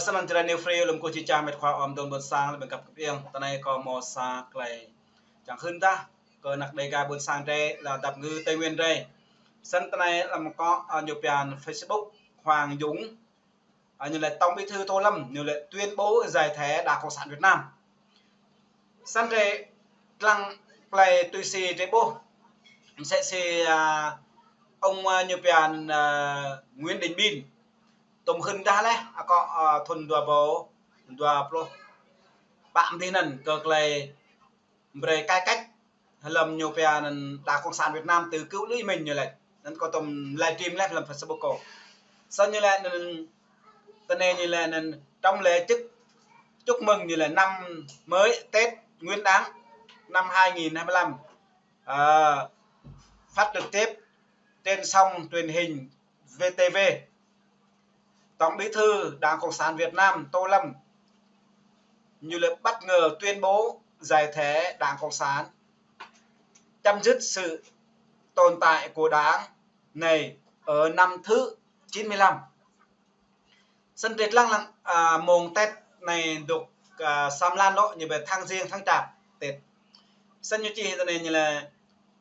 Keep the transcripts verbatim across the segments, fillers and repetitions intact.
Săn anăn čơđai New Free lŏm kơ či čang mĕt khua ôm dŏng ƀôn sang lŏm ƀing găp kơ ƀing. Tơ anai kâo mâo sa tơlơi čang hưn tah kơ anăk Dêga ƀôn sang drei lŏm dăp ngư Tây Nguyên drei. Săn tơ anai lŏm kơ, a, ñu pia Facebook Hoàng Dũng, a, ñu lĕ Tổng Bí thư Tô Lâm, ñu lĕ tuyên bố giải thể Đảng Cộng sản Việt Nam. Săn drei lăng plei tui si drei ƀuh. Msĕ si, a, ông, a, ñu pia, a, Nguyễn Đình Bin. Tơm hưn tah leh, a, kơ, a, thŭn dua rơbâo dua pluh pă mơ̆ng anăn kơ tơlơi brei cải cách hlăm ñu pia anăn Đảng Cộng sản Việt Nam từ cựu Liên Minh ñu lĕ. Anăn kâo tơm livestream leh hlăm Facebook kâo. Săn ñu lĕ anăn, tơ anai ñu lĕ anăn trong lễ chúc, chúc mừng ñu lĕ năm mới Tết Nguyên Đán năm hai nghìn hai mươi lăm, à, phát trực tiếp trên sóng truyền hình V T V. Tổng Bí thư Đảng Cộng sản Việt Nam Tô Lâm ñu lĕ bất ngờ tuyên bố giải thể Đảng Cộng sản, chấm dứt sự tồn tại của đảng này ở năm thứ chín mươi lăm. Săn drei lăng lăng, a, mông Tết anai dŏ, a, sa mlan lŏ ñu ƀĕ tháng Giêng tháng Chạp Tết. Săn ñu čih tơ anai ñu lĕ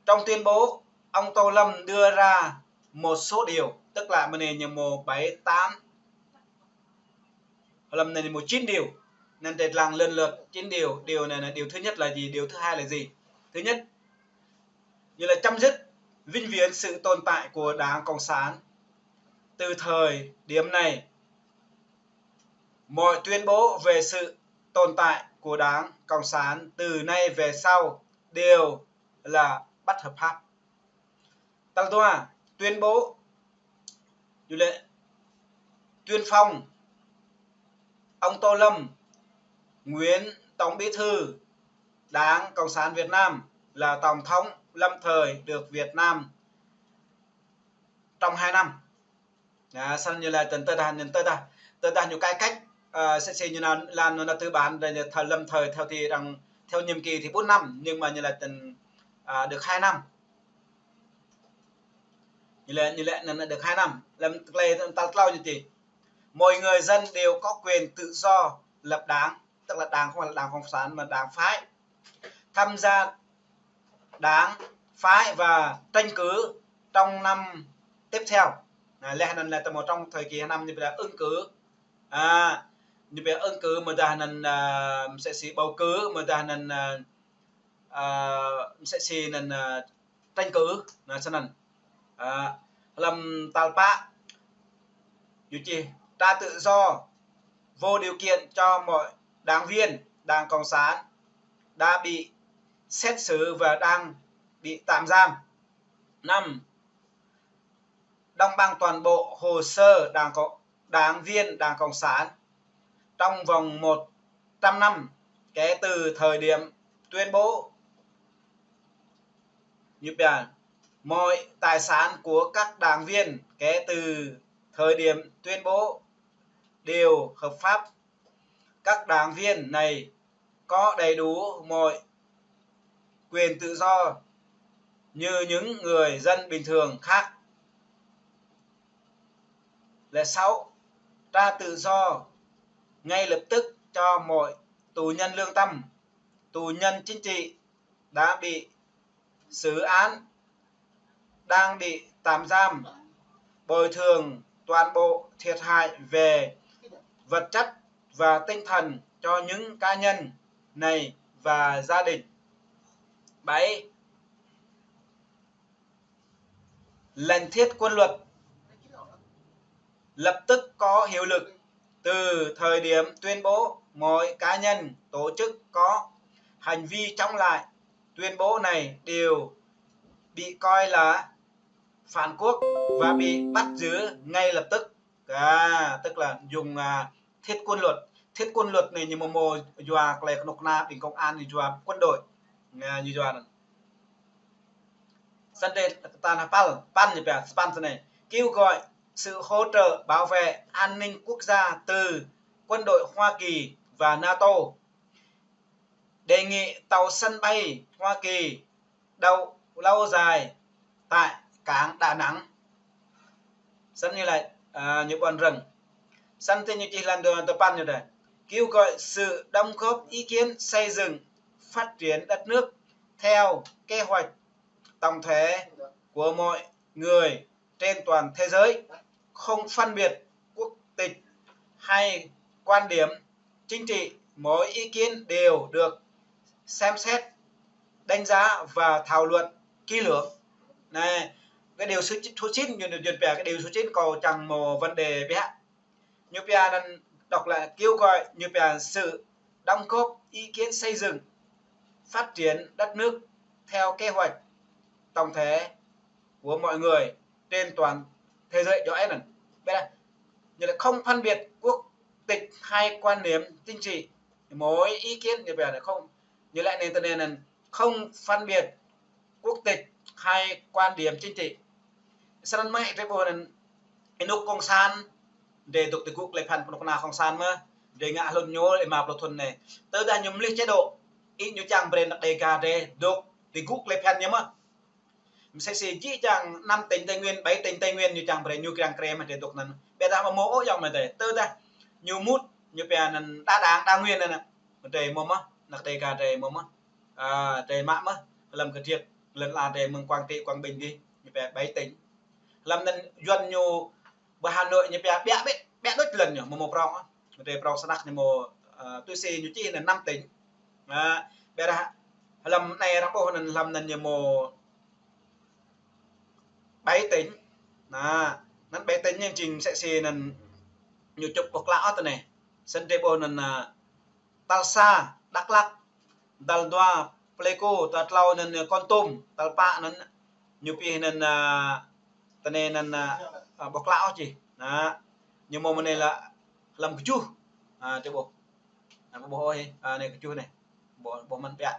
trong tuyên bố, ông Tô Lâm đưa ra một số điều, tức là mơ̆ng anai ñu mâo bảy tám, hlăm anai ñu mâo chín điều. Anăn drei lăng lần lượt chín điều. Điều này là điều thứ nhất là gì? Điều thứ hai là gì? Thứ nhất, như là chấm dứt vĩnh viễn sự tồn tại của Đảng Cộng sản. Từ thời điểm này, mọi tuyên bố về sự tồn tại của Đảng Cộng sản từ nay về sau đều là bất hợp pháp. Tal dua, tuyên bố, ñu lĕ tuyên phong, ông Tô Lâm, nguyên Tổng Bí thư Đảng Cộng sản Việt Nam, là Tổng thống lâm thời được Việt Nam trong hai năm. Đó, săn ñu lĕ tơdah, tơdah, tơdah ñu cải cách, a, msĕ si ñu anăn, lăn ñu anăn tư bản, đây là thời lâm thời theo thì đang, theo nhiệm kỳ thì bốn năm, nhưng mà ñu lĕ tơdah, a, được hai năm. Ñu lĕ, ñu lĕ anăn được hai năm. Hlăm tơlơi tal tlâo ñu čih: Mọi người dân đều có quyền tự do lập đảng, tức là đảng không phải là đảng cộng sản mà đảng phái, tham gia đảng phái và tranh cử trong năm tiếp theo. À, leh anăn lĕ tơdah mâo trong thời kỳ hai năm ñu ƀu đa ứng cử. À, ñu ƀu đa ứng cử mơ̆ng dah anăn, à, msĕ si bầu cử, mơ̆ng dah anăn, à, à, msĕ si anăn, à, tranh cử, anăn săn anăn. À, hlăm tal pă, ñu čih trả tự do vô điều kiện cho mọi đảng viên Đảng Cộng sản đã bị xét xử và đang bị tạm giam. Năm, đóng băng toàn bộ hồ sơ đảng cộng, đảng viên Đảng Cộng sản trong vòng một trăm năm kể từ thời điểm tuyên bố. Như vậy, mọi tài sản của các đảng viên kể từ thời điểm tuyên bố đều hợp pháp. Các đảng viên này có đầy đủ mọi quyền tự do như những người dân bình thường khác. Lẽ sáu, trả tự do ngay lập tức cho mọi tù nhân lương tâm, tù nhân chính trị đã bị xử án, đang bị tạm giam, bồi thường toàn bộ thiệt hại về vật chất và tinh thần cho những cá nhân này và gia đình. Bảy, lệnh thiết quân luật lập tức có hiệu lực. Từ thời điểm tuyên bố, mọi cá nhân, tổ chức có hành vi chống lại tuyên bố này đều bị coi là phản quốc và bị bắt giữ ngay lập tức. À, tức là dùng, à, thiết quân luật. Thiết quân luật anai ñu mâo mơ̆ yua tơlơi kơnuk kơna ƀing công an, ñu yua quân đội. À, ñu yua anăn. Săn drei tal păl, păn ñu pia, păn săn anai: Kêu gọi sự hỗ trợ bảo vệ an ninh quốc gia từ quân đội Hoa Kỳ và NATO. Đề nghị tàu sân bay Hoa Kỳ đậu lâu dài tại cảng Đà Nẵng. Săn ñu lĕ, à, ñu ƀuăn rơ̆ng. Săn tin ñu čih lăn dua tơpăn ñu đây. Kêu gọi sự đóng góp ý kiến xây dựng, phát triển đất nước theo kế hoạch tổng thể của mọi người trên toàn thế giới, không phân biệt quốc tịch hay quan điểm chính trị, mỗi ý kiến đều được xem xét, đánh giá và thảo luận kỹ lưỡng. Này, cái điều số chín, số chín, ñu, ñu, ñu, cái điều số chín kâo čang mơ̆ vấn đề biă. Ñu pia anŭn đọc là kêu gọi, ñu pia sự đóng góp ý kiến xây dựng, phát triển đất nước theo kế hoạch tổng thể của mọi người trên toàn thế giới, djơ̆ anŭn. Ƀiă dah, ñu là không phân biệt quốc tịch hay quan điểm chính trị, mỗi ý kiến, ñu pia là không, ñu lĕ anai tơ anai anŭn, không phân biệt quốc tịch hay quan điểm chính trị. Săn mơ̆ drơi ƀuh anŭn, ênuk cộng sản, drơi dŏ tơgŭ klei phiăn kơnuk kơna cộng sản mơ̆, drơi ngă hlŭn ñu lĕ rơma pluh thŭn anai. Tơdah ñu mơlih chế độ, ih ñu čang brơi anăk Đêga drơi dŏ tơgŭ klei phiăn ñu mơ̆. Msĕ si jih jang năm tỉnh Tây Nguyên, bảy tỉnh Tây Nguyên ñu čang brơi ñu kiăng krem drơi dŏ anŭn. Ƀiă dah mơ̆ mơ̆ ôh yŏng mơ̆ drơi. Tơdah ñu mŭt, ñu pia anŭn đa đảng, đa nguyên anŭn. Drơi mơ̆ mơ̆, anăk Đêga drơi mơ̆ mơ̆. À, drơi mă mơ̆, hlăm kơtriêk, lŏn ala drơi mơ̆ng Quảng Trị, Quảng Bình dih, ñu pia bảy tỉnh. Hlăm anŭn Yuan ñu, ƀơi Hà Nội ñu pia ƀiă ƀiă, ƀiă đôč lŏn ñu, mơ̆ mơ̆ prŏng, drơi prŏng snăk ñu mơ̆, à, tui si ñu čih anŭn năm tỉnh. À, ƀiă dah, hlăm anai arăng ƀuh anŭn hlăm anŭn ñu mơ̆ bảy tỉnh. Anŭn, anŭn bảy tỉnh ñu jing msĕ si anŭn ñu čŭp ƀuh klă ôh tơ anai. Săn drơi ƀuh anŭn, à, tal sa, Đắk Lắk, tal dua, Pleiku, tal klâo anŭn Kon Tum, tal pă anŭn ñu pih anŭn, à, tơ anai anŭn, à, à, ƀuh klă ôh čih. Anŭn, ñu mơ̆ mơ̆ng anai lĕ hlăm kơjuh. À, drơi ƀuh. Anŭn ƀuh ôh, à, anai kơjuh anai. Ƀuh, ƀuh mơ̆n biă.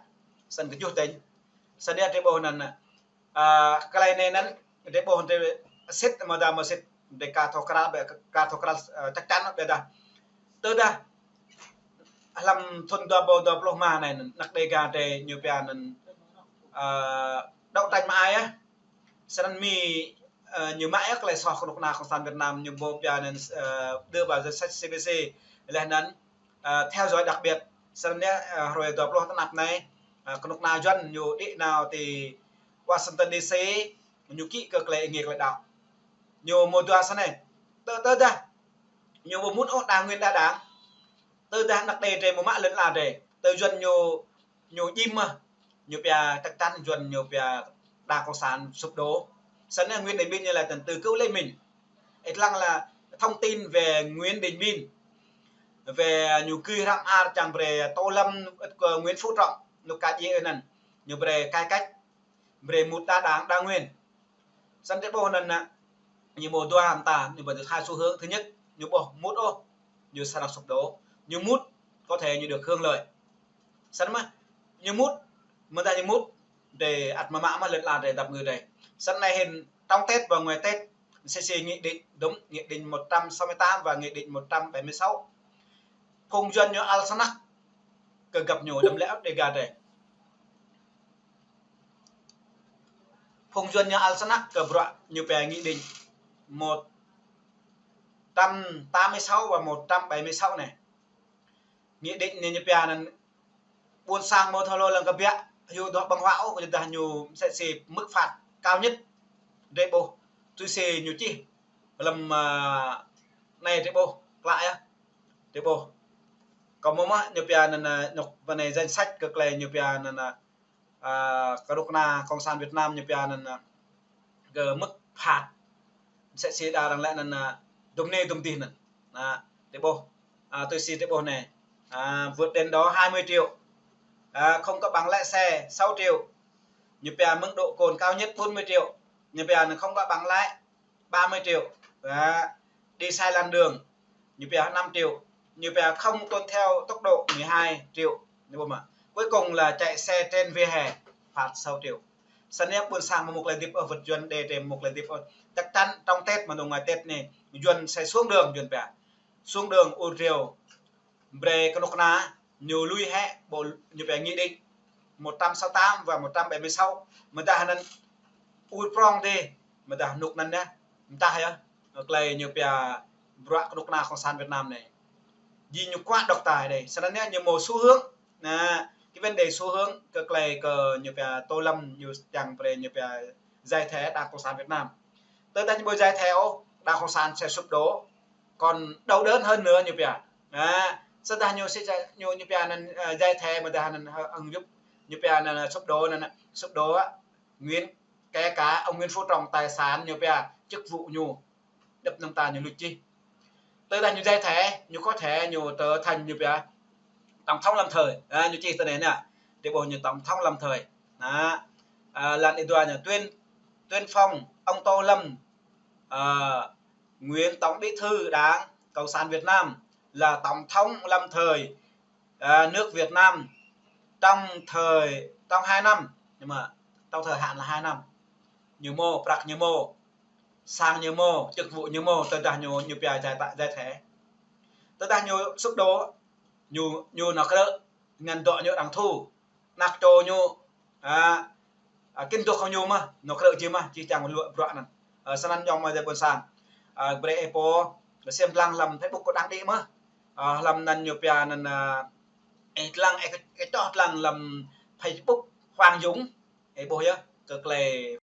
Săn kơjuh tỉnh. Săn anai drơi ƀuh anŭn, à, klei anai anŭn, drơi ƀuh drơi sĭt mơ̆ dah mơ̆ sĭt, drơi ka thâo krăn, ƀiă ka thâo krăn, à, chắc chắn ƀiă dah. Tơdah hlăm thŭn dua ƀâo dua pluh rơma anai anŭn, anăk Đêga drơi ñu pia anŭn, à, đấu tranh mă ai ah. Săn Mi, à, ñu mă ai klei soh kơnuk kơna cộng sản Việt Nam ñu ƀu pia anŭn, à, đưa vào danh sách C P C. Laih anŭn, à, theo dõi đặc biệt. Săn anai, à, hrơi dua pluh tơnap anai, à, kơnuk kơna Yuan ñu đĭ nao ti Washington D C, ñu kĭ kơ klei êngiê klei đaŏ. Ñu mơ̆ dua săn anai. Tơ, tơdah ñu ƀu mŭt ôh đa nguyên đa đảng. Tơdah anăk Đê drơi mơ̆ mă lŏn ala drơi. Tơ Yuan ñu, ñu jim mơ̆. Ñu pia chắc chắn Yuan ñu pia đảng cộng sản sụp đổ. Săn anai Nguyễn Đình Bình ñu laĭ tơ̆n từ cựu Lê Minh. Ih lăng là thông tin về Nguyễn Đình Bình. Về ñu gưi hrăm ar čang brơi Tô Lâm, ơ, Nguyễn Phú Trọng, ñu ka djai anŭn. Ñu brơi cải cách, brơi mŭt đa đảng, đa nguyên. Săn drơi ƀuh anŭn anŭn, ñu mơ̆ dua hăng ta, ñu ƀuh hai xu hướng. Thứ nhất, ñu ƀu mŭt ôh, ñu srăng sụp đổ. Ñu mŭt, có thể ñu được hưởng lợi. Săn mơ̆, ñu mŭt, mơ̆ dah ñu mŭt, drơi ăt mơ̆ mă mơ̆ lŏn ala drơi dăp ngư drơi. Săn anai hĭn trong Tết và ngoài Tết, msĕ si nghị định, đúng, nghị định một trăm sáu mươi tám và nghị định một trăm bảy mươi sáu. Phung Yuan ñu ăl snăk kơ găp ñu, đăm lĕ ăt Đêga drơi. Phung Yuan ñu ăl snăk kơ bruă ñu pia nghị định một trăm tám mươi sáu và một trăm bảy mươi sáu anai. Nghị định anai ñu pia anŭn ƀôn sang mơ̆ thâo lŏ lăng kơ biă, hyu dŏ ƀơ̆ng huă ôh, kơ dah ñu msĕ si mức phạt cao nhất drơi ƀuh, tui si ñu čih hlăm, à, anai drơi ƀuh klă ah. Drơi ƀuh. Kơ mơ̆ mơ̆ ñu pia anŭn, à, ñu pia anai danh sách kơ klei ñu pia anŭn, à, à, kơnuk kơna cộng sản Việt Nam ñu pia anŭn, à, kơ mức phạt. Msĕ si đa arăng laĭ anŭn, à, dum anai dum adih anŭn. Anŭn, drơi ƀuh. À, tui si drơi ƀuh anai. À, vượt đèn đỏ hai mươi triệu. À, không có bằng lái xe sáu triệu. Ñu pia mức độ cồn cao nhất bốn mươi triệu. Ñu pia anŭn không có bằng lái ba mươi triệu. À, đi sai làn đường. Ñu pia năm triệu. Ñu pia không tuân theo tốc độ mười hai triệu. Ñu ƀuh mơ̆. Cuối cùng là chạy xe trên vỉa hè, phạt sáu triệu. Săn anai ƀôn sang mơ̆ mŭk lĕ dĭp ôh, wơ̆t Yuan Đê drơi mŭk lĕ dĭp ôh. Chắc chắn trong Tết mơ̆ dŏ ngoài Tết anai, Yuan sẽ xuống đường, Yuan pia. Xuống đường ur rêu. Brơi kơnuk kơna ñu lui hĕ, ƀu ñu pia nghị định một trăm sáu mươi tám và một trăm bảy mươi sáu. Mơ̆ dah anŭn ur prŏng dih, mơ̆ dah rơnŭk anŭn yơh. Mơ̆ dah yơh, klei ñu pia bruă kơnuk kơna Cộng sản Việt Nam anai. Jing ñu kuă độc tài đơi. Sơnăn anai ñu mâo xu hướng. Anai, kơ vấn đề xu hướng kơ tơlơi kơ ñu pia Tô Lâm ñu čang brơi ñu pia giải thể Đảng Cộng sản Việt Nam. Tơdah ñu ƀu giải thể ôh, Đảng Cộng sản sẽ sụp đổ còn đau đớn hơn nữa ñu pia. Anai, tơdah ñu sẽ giải-, ñu, ñu pia anŭn, ơ, giải thể mơ̆ dah anŭn, ơ, ung yŭp, ñu pia anŭn, ơ, sụp đổ anŭn, sụp đổ á. Nguyễn, kể cả ông Nguyễn Phú Trọng tài sản ñu pia chức vụ ñu, djŏp mơta ñu luč čih. Tơdah ñu giải thể, ñu có thể ñu trở thành ñu pia tổng thống lâm thời. Anai, ñu čih tui anai anai. Tui ƀuh ñu tổng thống lâm thời. Anai, ơ, lăn êdua ñu tuyên, tuyên phong ông Tô Lâm, ơ, nguyên tổng bí thư Đảng Cộng sản Việt Nam là tổng thống lâm thời, ơ, nước Việt Nam trong thời, trong hai năm. Nhưng mà trong thời hạn là hai năm. Ñu mâo, prăk ñu mâo, sang ñu mâo, chức vụ ñu mâo, tơdah ñu, ñu pia giải thể, giải thể. Tơdah ñu sụp đổ, ñu, ñu nao krư̆, ngăn dŏ ñu đang thu. Anak čô ñu, a, a, kin dŏ kơ ñu mơ̆n, nao krư̆ či mơ̆n, či čang lŭ bruă anŭn. A, sơnăn yŏng mơ̆ dơi ƀôn sang. A, brơi ih pô, ih sim lăng hlăm Facebook kâo đăng đĭ mơ̆n. A, hlăm anŭn ñu pia anŭn, a, ih lăng, ih kơ-, kơ čŏh lăng hlăm Facebook Hoàng Dũng. Ih ƀuh yơh, kơ tơlơi